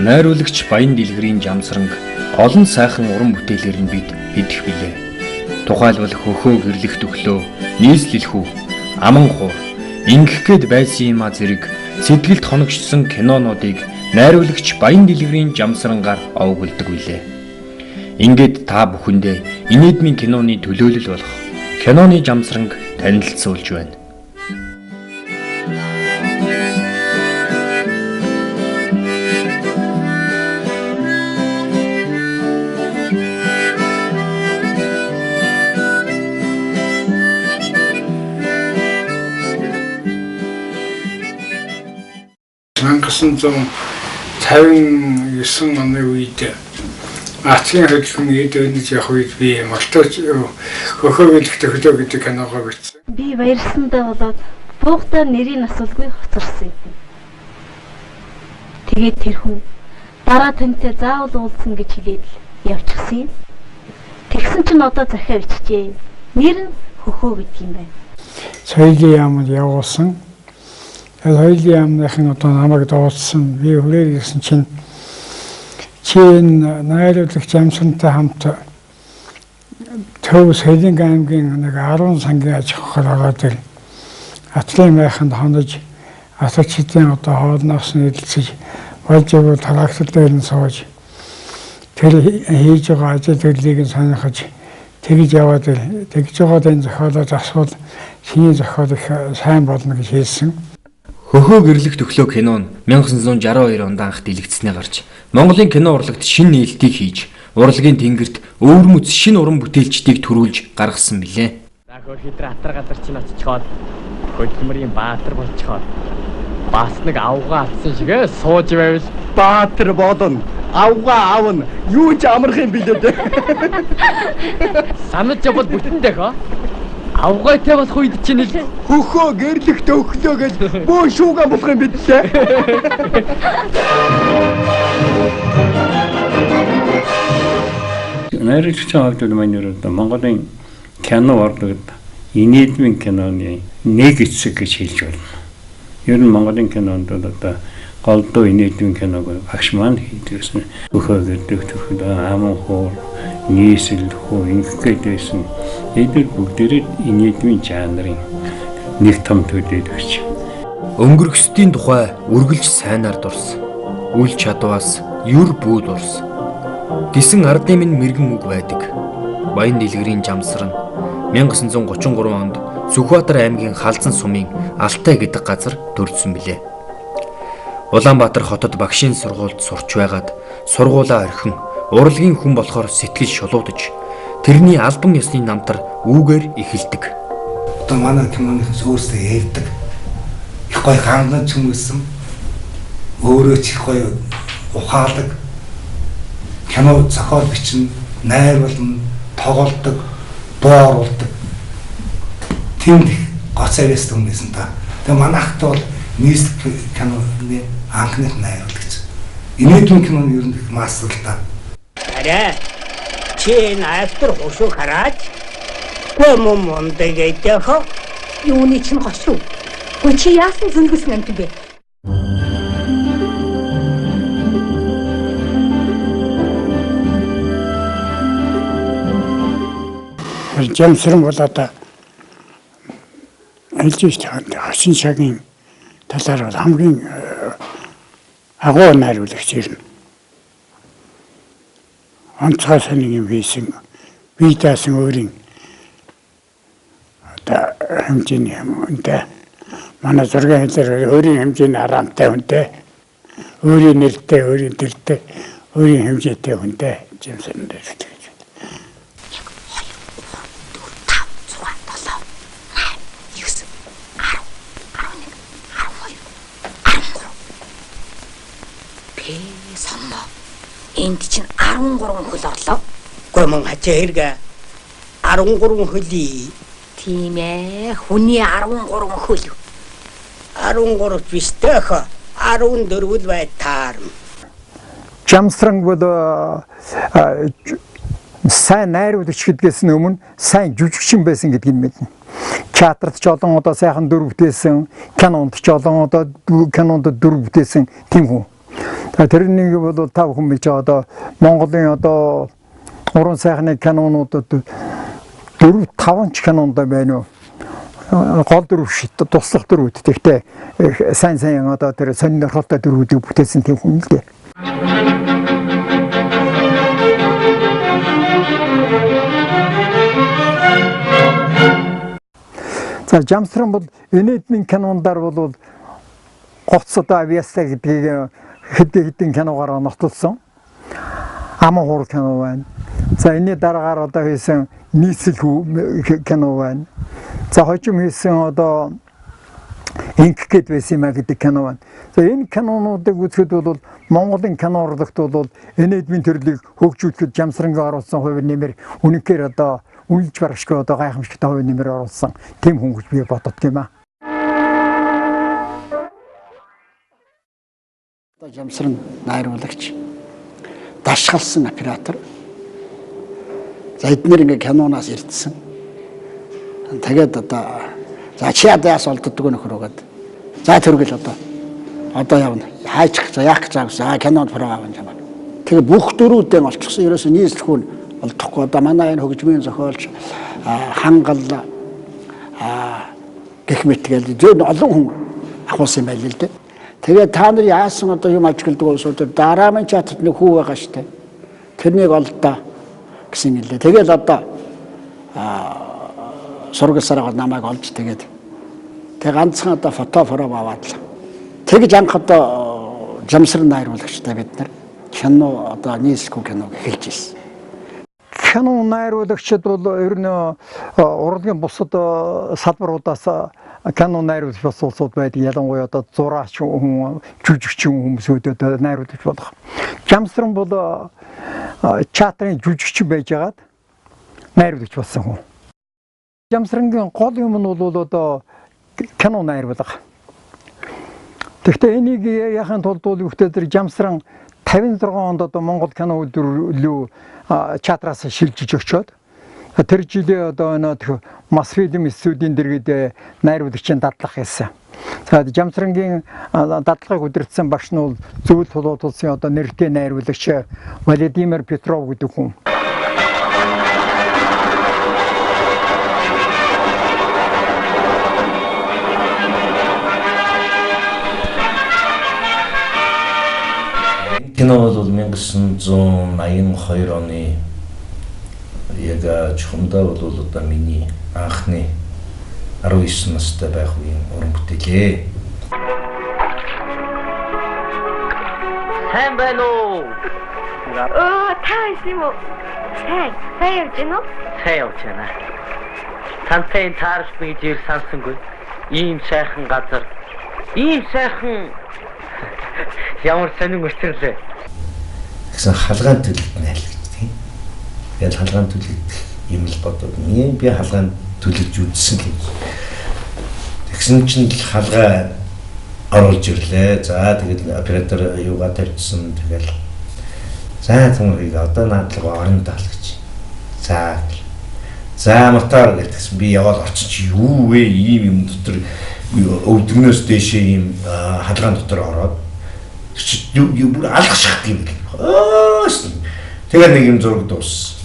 Найруулагч Баян Дэлгэрийн Жамсранг олон сайхан уран бүтээлээр нь бид идэх билээ. Тухайлбал хөхөө гэрлэх төхлөө, нийслэл хүү, аман хуур, ингэх гээд байсан юма зэрэг сэтгэлд хоногшсон кинонуудыг найруулагч Баян Дэлгэрийн Жамсрангаар овоглодог билээ. Ингээд та бүхэндээ инээдмийн киноны төлөөлөл болох киноны Жамсранг танилцуулж байна. «1959 оны үед Ацгийн хөдөлгөөн эд өнөж явах үед би Молтооч хөхөө гэлэх төхлөө гэдэг киногоо бичсэн. Би баярлсандаа болоод буухтаа нэрийг асуулгүй хоцорсон юм. Тэгээд тэр хүн дараа тантай заавал уулзсан гэж хэлээд л явчихсан юм. Тэгсэн чинь одоо захиа бичжээ. Нэр нь хөхөө гэдэг юм байна. Соёлын яамд явуулсан. Соёлын яамныхан одоо намайг дуудсан. Би хүрээд ирсэн чинь чи энэ найруулагч Жамсрантай хамт Төв Соёлын аймгийн нэг 10 сангийн аж ахуйг ороод ир. Атлын майханд хонож асарчдын одоо хоолноос нь эдэлцэж болж игэл трактор дээр нь сууж тэр хийж байгаа ажил хөдлөлийг нь сонирхож тэгж яваад ир. Тэгж байгаад энэ зохиолоо засвал чиний зохиол их сайн болно гэж хэлсэн. Хөхөө гэрлэх төхлөө кино нь 1962 онд анх дэлгэцнээ гарч Монголын кино урлагт шинэ нээлтийг хийж урлагийн тэнгэрт өвөрмөц шинэ уран бүтээлчдийг төрүүлж гаргасан билээ. За хөр хитэр атар газар чинь очичхоод хөдөлмөрийн баатар болчихоод бас нэг авгаа атсан шигээ сууж байвал баатар болно. Авгаа авна. Юу ч амарх юм билээ дээ. Санаж явбал бүтэн дэх. Авгайтай болох үед чинь л хөхөө гэрлэх төхлөө гэж бөө шүүгэн болох юм бидлээ. Найруулагчийн хувьд бол маань ер нь Монголын кино урлагт инээдмийн киноны нэг эцэг гэж хэлж байна. Ер нь Монголын кинонд бол одоо голдуу инээдмийн киног багш маань хийдэг гэсэн. Хөхөө гэрлэх төхлөө, аман хуур, нийсэл хүү, ингэх гээд байсан. Эдгээр бүгдээрээ инээдмийн жанрын нэг том төлөөлөгч. Өнгөрөхсдийн тухай үргэлж сайнаар дурс. Үл чадваас юр бүү дурс. Гэсэн ардын минь мэрэгэн үг байдаг. Баян Дэлгэрийн Жамсран 1933 онд Сүхбаатар аймгийн Халзан сумын Алтай гэдэг газар төрсөн билээ. Улаанбаатар хотод багшийн сургуульд сурч байгаад сургуулаа орхин урлагийн хүн болохоор сэтгэл шулуудаж тэрний албан ёсны намтар үүгээр эхэлдэг. Одоо манай киноны өөрсдөө ярьдаг. Их гоё хандан ч юм байсан. Өөрөө ч их гоё ухаалаг. Кино зохиол бичнэ, найруулна, тоглодог, дуу оруулдаг. Тийм их гоц авьяастай хүн байсан та. Тэгээ манайхад бол нийслэл киноны анхных найруулагч. Инээдмийн киноны ер нь их мастер л та. Арай чи энэ айлтар хошуу хараач. Гүй мөн мундаг эдэх. Юуны чинь гошуу. Гүй чи яасан зөнгөсөн амт бэ? Жамсран бол одоо хэлж штэ хачин шагийн талаар бол хамгийн агуу найруулагч ирнэ. Онцгой сонин юм хийсэн, бие даасан өөрийн одоо хэмжээний хүнтэй. Манай зургийн хэлээр өөрийн хэмжээний хараамтай хүнтэй, өөрийн нэртэй, өөрийн төртэй, өөрийн хэмжээтэй хүнтэй Жамсран дээр гэж. 1 2 3 4 5 6 7 8 9 10 11 12 13. Пэ сонно. Энд чинь 13 хөл орлоо. Гүй мөн хачаа хэрэг 13 хөлий. Тийм ээ, хүний 13 хөл. 13 биш дэх. 14 л байтаар. Жамсран бол сайн найруулагч гэдгээс өмнө сайн жүжигчин байсан гэдгийг мэднэ. Театрт ч олон удаа сайхан дүр бүтээсэн, кинонд ч олон удаа кинонд дүр бүтээсэн тийм хүн. За тэрнийг бол та бүхэн мэдж байгаа одоо Монголын одоо уран сайхны кинонуудад 4 5 ч кинонд байна уу? Гол дүр биш, туслах дүрүүд. Тэгтээ сайн сайн одоо тэр сонирхолтой дүрүүдийг бүтээсэн тийм хүн л дээ. За Жамсран бол инээдмийн кинондаар бол гоц одоо авьяастай гэдгийг хэдэн киногаар нотолсон. Аман хурал кино байна. За энэний дараагаар одоо хийсэн нийцэл кино байна. За хожим хийсэн одоо Инк гэд байсан юм а гэдэг кино байна. За энэ кинонуудыг үзэхэд бол Монголын кино урлагт бол инээдмийн төрлийг хөгжүүлэхэд Жамсрангийн оруулсан хувь нэмэр үнэхээр одоо үнэлж барагчгүй одоо гайхамшигтай хувь нэмэр оруулсан тийм хүн гэж би боддог юм а. Одоо Жамсран найруулагч, дашгалсан оператор. За эднэр ингээ киноноос ирдсэн. Тэгээд одоо за чи одоо яас олддоггүй нөхөр өгöd. За төргөл одоо явна. Хайчих за яах гэж байгаа гэсэн. Кинонд прог аван чамаа. Тэгээ бүх дөрүүдэн олчихсон. Ерөөсөө нийслэхүүн олдохгүй. Одоо манай энэ хөгжмийн зохиолч хангал гэх мэт гээл зөөн олон хүн ахуулсан юм байл л дээ. Тэгээ та нар яасан одоо юм ажигладаг улсууд дараамын чатад нэг хүү байгаа штэ. Тэрнийг олдоо гэсэн юм лээ. Тэгэл одоо сургалсараа намайг олж тэгээд тэг ганцхан одоо фото фороо аваад л. Тэгж анх одоо Жамсран найруулагчтай бид нар кино одоо нийслэхүү киног эхэлж ирсэн. Кино найруулагчид бол ер нь урлагийн бусад салбаруудаас кино найруулагч бас улсууд байдаг. Ялангуяа одоо зураач хүн, жүжигчин хүмүүсүүд найруулагч болох. Жамсран бол театрын жүжигчин байжгаад найруулагч болсон хүн. Жамсрангийн гол юм нь бол одоо кино найруулга. Тэгэхдээ энийг яахын тулд бол юу гэдэг тэр Жамсран 56 онд одоо Монгол кино үйлдвэрлэлөө театраас шилжиж өчөөд тэр жилээ одоо энэ Мосфильм студийн дэргэд найруулагчийн дадлага хийсэн. За Жамсрангийн дадлагыг удирдсан багш нь бол Зүйл тулууд улсын одоо нэртэй найруулагч Владимир Петров гэдэг хүн. Кино бол 1982 оны яг чухамдаа бол одоо миний анхны 19 настай байх үеийн уран бүтээлээ. Сайн байна уу? Оо, та юм уу? Сайн, сайн явж байна уу? Сайн явж байна. Тантай энэ тааралдна гэж ир сансангүй. Ийм сайхан газар, ийм сайхан ямар сонин өсөрлөө. Тэгсэн халгаан төлөлт найл гэж тийм. Тэгэл халгаан төлөлт юм л бодод. Би халгаан төлөж үзсэн гэж. Тэгсэн чинь л халгаа оруулж ирлээ. За тэгэл оператор юугаа тавьчихсан. Тэгэл за түнхийг одоо наадлага орон даал гэж. За. За мотор гэтгсэн би яваад очиж чи юу вэ? Ийм юм дотор өвдгнөөс дээшээ ийм халгаан дотор ороод чи юу бүр алгашах юм бэл. Аа. Тэгээ нэг юм зураг дууссан.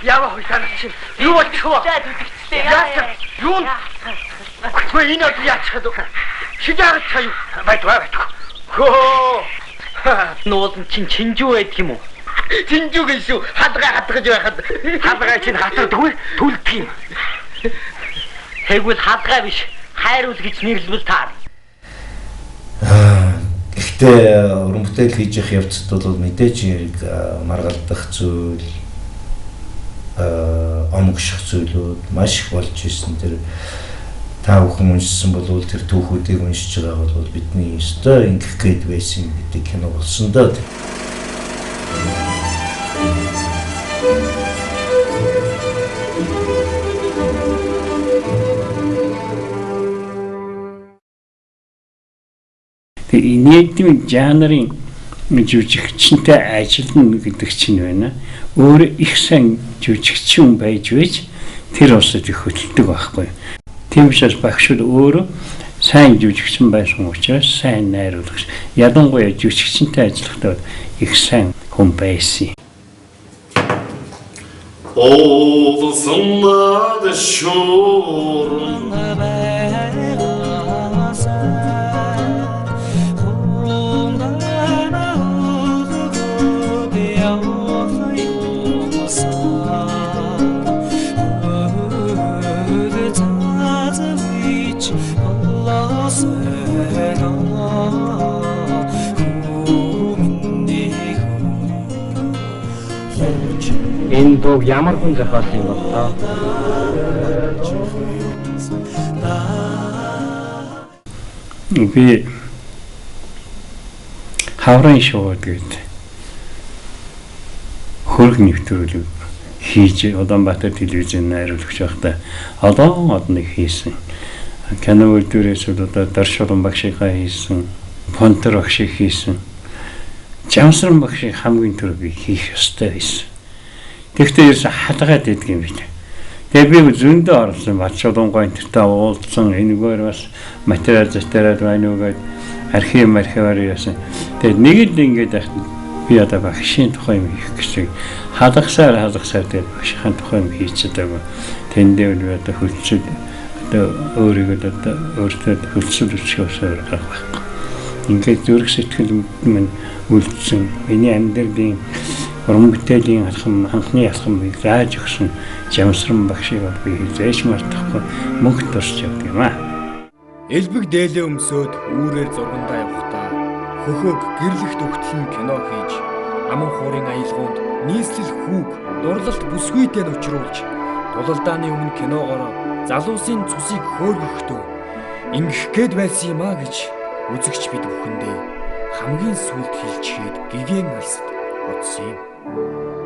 Яава хойсаа чи юу болчихов? Юу? Хөө энэ одоо яачих вэ? Шижаарч чаа юу? Байт байт. Хөө. Нуулан чин чинжүү байдаг юм уу? Чинжүү гэн шүү. Хадгаа хатгаж байхад хадгаа чин хатгадаггүй түлдэх юм. Тэгвэл хадгаа биш. Хайруул гэж нэрлэвэл таар. Гэхдээ уран бүтээл хийж явах явцад бол мэдээж хэрэг маргалдах зүйл омгших зүйлүүд маш их болж ирсэн. Тэр та бүхэн уншсан бол тэр түүхүүдийг уншиж байгаа бол бидний ёстой ингэх гээд байсан гэдэг кино болсон доо. Тэгээ инээдмийн жанрын Жүжигчэнтэй ажиллана гэдэг чинь байна. Өөрөө их сайн жүжигчин байж тэр улсад их хөдөлдөг байхгүй. Тийм учраас багшууд өөрөө сайн жүжигчин байсан учраас сайн найруулагч. Ялангуяа жүжигчэнтэй ажиллахдаа их сайн хүн байсан. Олсунlar şuurun Энэ дууг ямар хүн зохиолсон юм бол тоо? Би хаврын шууд гэдэг хөрөг нэвтрүүлэг хийж Улаанбаатар телевизийн найруулагч байхдаа олон одныг хийсэн. Кино үйлдвэрээс одоо Даршуулан багшийнхаа хийсэн, Понтер багшийг хийсэн. Жамсран багшийг хамгийн түрүү би хийх ёстой байсан. Тэгэхдээ ерөөсө хадгаад идэх юм байна. Тэгээ би зөндөө орсон Батчулангой энтертэй уулзсан, энэгээр бас материал затериал байна уу гээд архив архиваар яасан. Тэгээд нэг л ингээд байхад би одоо багшийн тухай юм хийх гэж хадгасаар тэгээд багшийн тухай юм хийж чадаагүй. Тэндээ би одоо хөлцөл одоо өөрийгөө одоо өөртөө хөлцөл өчгөөсөө арга байхгүй. Ингээд зүрх сэтгэл минь үлдсэн. Миний амьдралын уран бүтээлийн алхам, анхны алхамыг зааж өгсөн Жамсран багшийг бол би хизээч мартахгүй мөнх турш явдаг юм аа. Элбэг дээлээ өмсөөд үүрээр зургандаа явхдаа хөхөөг гэрлэгт өгтлөн кино хийж аман хуурын аялгаунд нийслэл хүүг дурлалт бүсгүйтэй нь учруулж тулалдааны өмнө киногоороо залуусын цусыг хөөргөхдөө ингэх гээд байсан юм а гэж үзэгч бид бүхэндээ хамгийн сүүлд хэлчихэд гигэн алсад бодсон юм.